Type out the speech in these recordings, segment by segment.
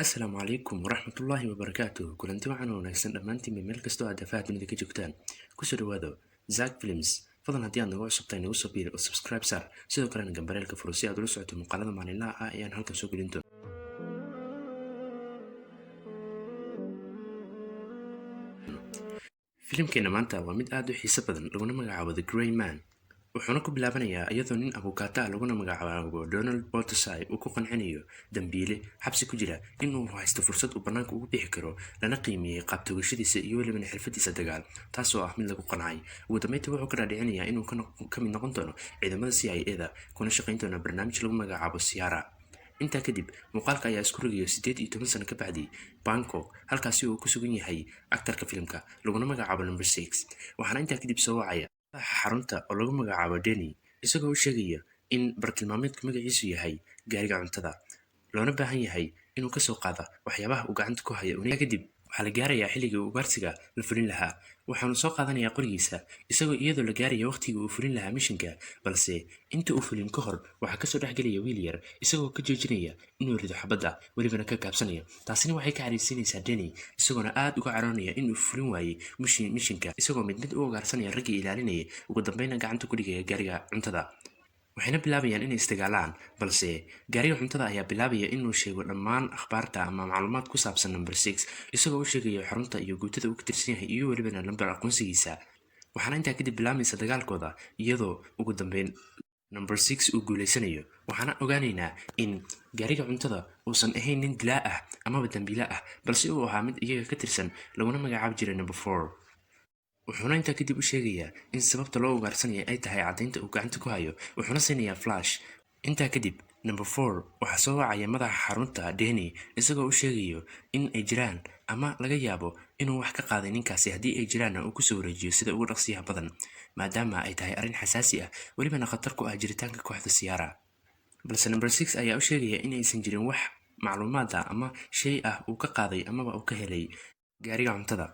Asalaamu calaykum waraxmatullaahi wabarakaatuh. Kulanti wacan oo wanaagsan dhammaantiinba, meel kastoo aad daafaha dunida ka joogtaan. Kusoo dhawaado Zak Films. Fadlan haddii aad nagu cusubtahay, nagu soo biir oo subscribe saar, sidoo kalena gambareelka furo si aad ula socoto muuqaalada maalinlaha ah ee aan halkan soo gelin doono. Filimkeena maanta waa mid aad u xiiso badan, laguna magacaabo The Grey Man. Wuxuuna ku bilaabanayaa iyadoo nin abukaata ah, laguna magacaabo Donald Bortosai, uu ku qancinayo dambiile xabsi ku jira inuu haysto fursad uu bannaanka ugu bixi karo, lana qiimeeyey qaab toogashadiisa iyo welibana xirfadiisa dagaal, taasoo ah mid lagu qancay. Ugu dambeyntii wuxuu ka dhaadhicinayaa inuu ka mid noqon doono ciidamada CIA da, kuna shaqayn doono barnaamij lagu magacaabo Sierra. Intaa kadib muuqaalka ayaa isku rogayo 18 sano ka bacdi Bangkok, halkaasi uu ku sugan yahay actarka filimka laguna magacaabo Number Six. Waxaana intaa kadib soo wacaya madaxa xarunta oo lagu magacaabo Deni, isagoo u sheegaya in bartilmaameedku magaciisu yahay gaariga cuntada, loona baahan yahay inuu kasoo qaada waxyaabaha uu gacanta ku haya. Kadib waxaa la gaarayaa xilligii ugaarsiga la fulin lahaa. Waxaanu soo qaadanayaa qorigiisa, isagoo iyadoo la gaaraya waqtigii uu fulin lahaa mishinka. Balse inta uu fulin ka hor waxaa kasoo dhexgelaya wiil yar, isagoo ka joojinaya inuu rido xabadda, welibana ka gaabsanaya. Taasina waxay ka caraysiinaysaa Deni, isagoona aad uga caroonaya inuu fulin waayey mishinka, isagoo mid mid u ugaarsanaya raggii ilaalinayay, ugu dambeyna gacanta ku dhigaya gaariga cuntada. Waxayna bilaabayaan inay isdagaalaan, balse gaariga cuntada ayaa bilaabaya inuu sheego dhammaan akhbaarta ama macluumaad ku saabsan Number Six, isagoo u sheegaya xarunta iyo guutada uu ka tirsan yahay iyo welibana lambar aqoonsigiisa. Waxaana intaa kadib bilaabaysa dagaalkooda, iyadoo ugu dambeyn Number Six uu guuleysanayo. Waxaana ogaanaynaa in gaariga cuntada uusan ahayn nin dilaa ah amaba dambiila ah, balse uu ahaa mid iyaga ka tirsan, laguna magacaabi jiray Number Four. Wuxuuna intaa kadib u sheegayaa in sababta loo ugaarsanaya ay tahay caddaynta uu gacanta ku hayo, wuxuuna siinayaa flash. Intaa kadib Number Four waxaa soo wacaya madaxa xarunta Deni, isagoo u sheegayo in ay jiraan ama laga yaabo inuu wax ka qaaday ninkaasi, haddii ay jiraanna uu kusoo wareejiyo sida ugu dhaqsiyaha badan, maadaama ay tahay arrin xasaasi ah, welibana khatar ku ah jiritaanka kooxda Sierra. Balse Number Six ayaa u sheegaya in aysan jirin wax macluumaad ah ama shay ah uu ka qaaday amaba uu ka helay gaariga cuntada.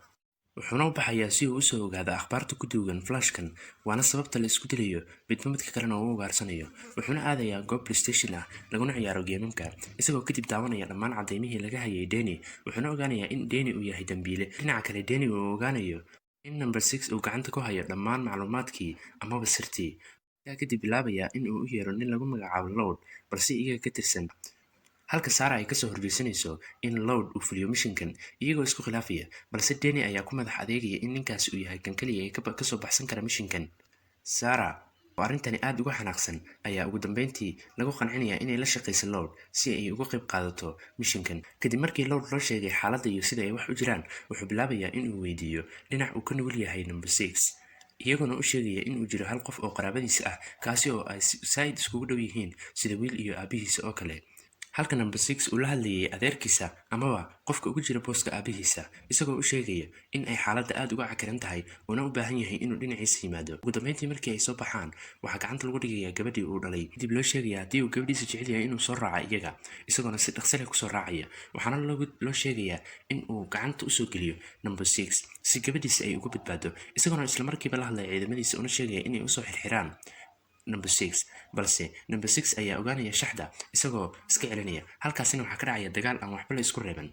Wuxuuna u baxayaa si uu usoo ogaado akhbaarta ku duugan flashkan, waana sababta la isku dilayo, midba midka kalena uu ugaarsanayo. Wuxuuna aadayaa goob PlayStation ah laguna ciyaaro geemamka, isagoo kadib daawanaya dhammaan cadeymihii laga hayay Deni, wuxuuna ogaanayaa in Deni uu yahay dambiile. Dhinaca kale, Deni uu ogaanayo in Number Six uu gacanta ku hayo dhammaan macluumaadkii amaba sirtii. Intaa kadib bilaabaya in uu u yeero nin lagu magacaabo Lord, balse iyaga ka tirsan, halka Sara ay kasoo horjeysanayso in Lord uu fuliyo mishinkan, iyagoo isku khilaafaya. Balse Deni ayaa ku madax adeegaya in ninkaasi uu yahay kan keliya ee kasoo baxsan kara mishinkan. Sara oo arrintani aad uga xanaaqsan ayaa ugu dambeyntii lagu qancinayaa inay la shaqayso Lord si ay uga qayb qaadato mishinkan. Kadib markii Lord loo sheegay xaaladda iyo sida ay wax u jiraan, wuxuu bilaabayaa inuu weydiiyo dhinac uu ka nugul yahay Number Six, iyagoona u sheegaya inuu jiro hal qof oo qaraabadiisa ah, kaasi oo ay saaid iskugu dhow yihiin sida wiil iyo aabihiisa oo kale, halka Number Six uu la hadlayay adeerkiisa amaba qofka ugu jira booska aabihiisa, isagoo u sheegaya in ay xaaladda aad uga cakiran tahay, uuna u baahan yahay inuu dhinaciisa yimaado. Ugu dambeyntii markii ay soo baxaan, waxaa gacanta lagu dhigayaa gabadhii uu dhalay. Kadib loo sheegaya haddii uu gabadhiisa jecel yahay inuu soo raaca iyaga, isagoona si dhaqsi leh kusoo raacaya. Waxaana loo sheegayaa in uu gacanta usoo geliyo Number Six si gabadhiisa ay uga badbaado, isagoona islamarkiiba la hadlaya ciidamadiisa, una sheegaya inay usoo xirxiraan Number Six. Balse Number Six ayaa ogaanaya shaxda, isagoo iska celinaya. Halkaasina waxaa ka dhacaya dagaal aan waxba la isku reeban,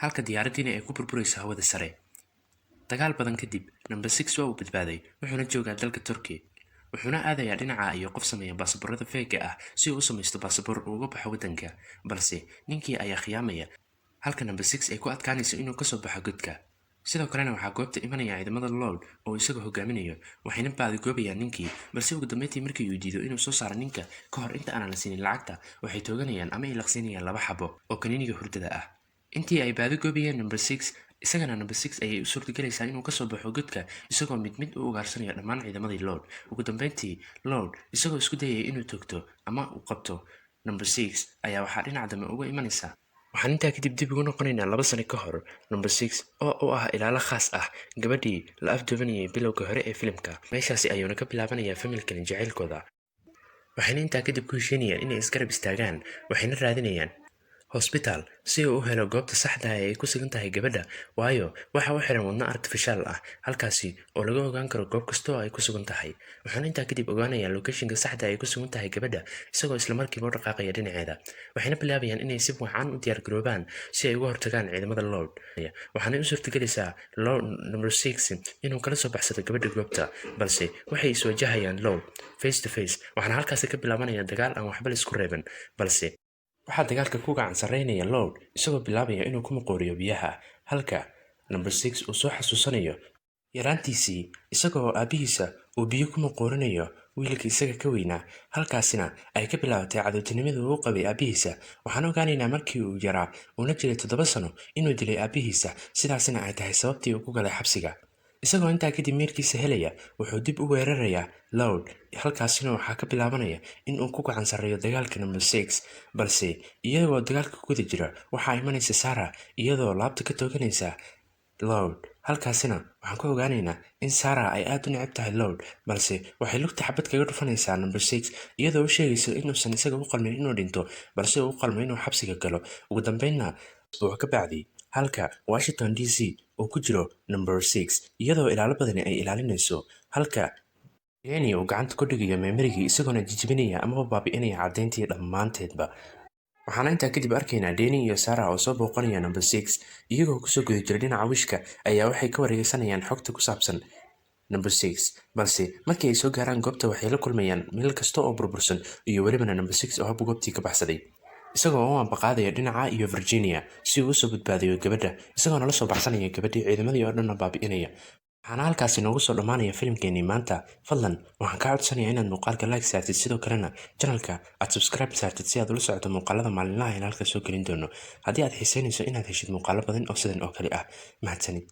halka diyaaraddiina ay ku burburayso hawada sare. Dagaal badan kadib Number Six waa uu badbaaday, wuxuuna joogaa dalka Turkey. Wuxuuna aadayaa dhinaca iyo qof sameeya baasaboorada fake-ga ah si uu u samaysto baasaboor uu uga baxo waddanka. Balse ninkii ayaa khiyaamaya, halka Number Six ay ku adkaanayso inuu kasoo baxo godka. Sidoo kalena waxaa goobta imanaya ciidamada Lord oo isaga hogaaminayo, waxayna baadigoobayaan ninkii. Balse ugu dambeyntii markii uu diido inuu soo saaro ninka ka hor inta aanan la siinin lacagta, waxay tooganayaan ama ay laqsiinayaan laba xabo oo kaniiniga hurdada ah intii ay baadigoobayeen Number Six. Isagana Number Six ayay u suurtagelaysaa inuu kasoo baxo godka, isagoo mid mid u ugaarsanaya dhammaan ciidamadii Lord. Ugu dambeyntii Lord, isagoo isku dayaya inuu toogto ama uu qabto Number Six, ayaa waxaa dhinaca dambe uga imanaysa. Waxaan intaa kadib dib ugu noqonaynaa 2 sano ka hor, Number Six oo u ah ilaalo khaas ah gabadhii la afduubanayay bilowga hore ee filimka. Meeshaasi ayuuna ka bilaabanayaa familkani jacaylkooda, waxayna intaa kadib ku heshiinayaan inay isgarab istaagaan, waxayna raadinayaan Hospital si uu u helo goobta saxda ah ee ay ku sugan tahay gabadha, waayo waxa u xiran wadno artificial ah, halkaasi oo laga ogaan karo goob kasta oo ay ku sugan tahay. Wuxuuna intaa kadib ogaanayaa locationka saxda ay ku sugan tahay gabadha, isagoo islamarkiiba u dhaqaaqaya dhinaceeda. Waxayna bilaabayaan inay si wacan u diyaar garoobaan si ay uga hortagaan ciidamada Lord. Waxaanay u suurtagelaysaa Lord Number Six inuu kala soo baxsado gabadha goobta, balse waxay iswajahayaan Lord face to face. Waxaana halkaasi ka bilaabanaya dagaal aan waxba la isku reeban, balse waxaa dagaalka ku gacan sarreynaya Lord, isagoo bilaabaya inuu ku maqooriyo biyaha, halka Number Six uu soo xasuusanayo yaraantiisii, isagoo aabihiisa uu biyo ku maqoorinayo wiilka isaga ka weynaa, halkaasina ay ka bilaabatay cadowtinimadii uu qabay aabihiisa. Waxaan ogaanaynaa markii uu yaraa, uuna jiray 7 sano, inuu dilay aabihiisa, sidaasina ay tahay sababtii uu ku galay xabsiga. Isagoo intaa kadib meerkiisa helaya, wuxuu dib u weerarayaa Lord, halkaasina waxaa ka bilaabanaya in uu ku gacan sarreeyo dagaalka Number Six. Balse iyagoo dagaalka ku guda jira, waxaa imanaysa Sarah, iyadoo laabta ka tooganaysa Lord. Halkaasina waxaan ku ogaanaynaa in Sarah ay aad u neceb tahay Lord, balse waxay lugta xabad kaga dhufanaysaa Number Six, iyadoo u sheegaysa inuusan isaga u qalmin inuu dhinto, balse uu u qalmo inuu xabsiga galo. Ugu dambeynna uu ka bacdi halka Washington DC uu ku jiro Number Six, iyadoo ilaalo badani ay ilaalinayso, halka Danny uu gacanta ku dhigayo memorygii, isagoona jijibinaya amaba baabi'inaya caddeyntii dhammaanteedba. Waxaana intaa kadib arkaynaa Danny iyo Sarah oo soo booqanaya Number Six. Iyagoo kusoo guda jira dhinaca wishka ayaa waxay ka wareegeysanayaan xogta ku saabsan Number Six, balse markii ay soo gaaraan goobta, waxay la kulmayaan meel kasta oo burbursan iyo welibana Number Six oo hab goobtii ka baxsaday, isagoo u ambaqaadaya dhinaca iyo Virginia si uu usoo badbaadiyo gabadha, isagoona la soo baxsanaya gabadhii, ciidamadii oo dhanna baabi'inaya. Waxaana halkaasi noogu soo dhammaanaya filimkeenii maanta. Fadlan waxaan kaa codsanayaa inaad muuqaalka like saartid, sidoo kalena channelka aad subscribe saartid, si aad ula socoto muuqaalada maalinlaha in halka soo gelin doono, haddii aad xiiseynayso inaad heshid muuqaalo badan oo sidan oo kale ah. Mahadsanid.